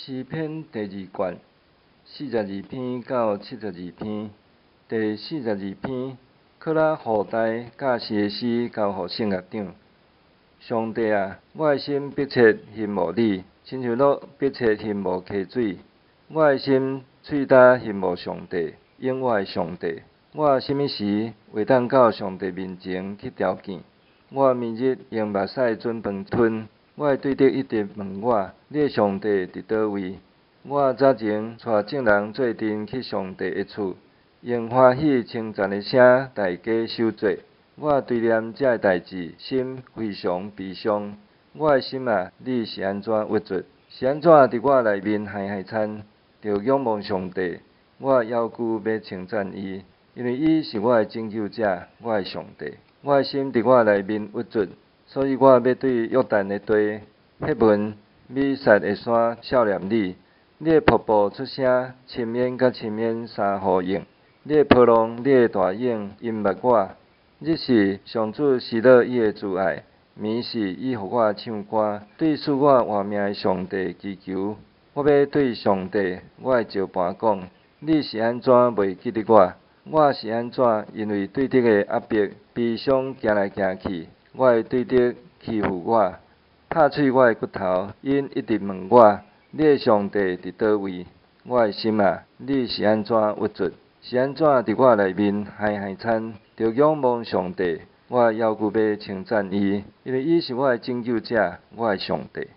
詩篇第二卷，42篇到72篇。第42篇，可拉後代教士的詩，交予聖樂長。上帝啊，我的心迫切欣慕你，親像鹿迫切欣慕溪水。我的心喙焦欣慕上帝，永活的上帝。我啥物時會當到上帝面前去朝見？我暝日用目屎準飯吞。我的對敵一直問我：你的上帝佇佗位？我早前帶眾人做陣去上帝的厝，用歡喜稱讚的聲大家守節。我追念這个代誌，心非常悲傷。我的心啊，你是按怎鬱卒？是按怎佇我內面害害慘？著仰望上帝，我猶閣欲稱讚伊，因為伊是我的拯救者，我的上帝。我的心佇我內面鬱卒。所以我欲對約旦的地、赫門、米薩的山數念你。你的瀑布出聲，深淵佮深淵相呼應。你的波浪、你的大湧淹沒我。日時上主施落伊的慈愛，暝時伊予我唱歌，對賜我活命的上帝祈求。我欲對上帝，我的石磐講：你是按怎袂記得我？我是按怎因為對敵的壓迫，悲傷行來行去？我的對敵欺負我，拍碎我的骨頭，𪜶一直問我：你的上帝佇佗位？我的心啊，你是按怎鬱卒？是按怎佇我內面害害慘？著仰望上帝，我猶閣欲稱讚伊，因為伊是我的拯救者，我的上帝。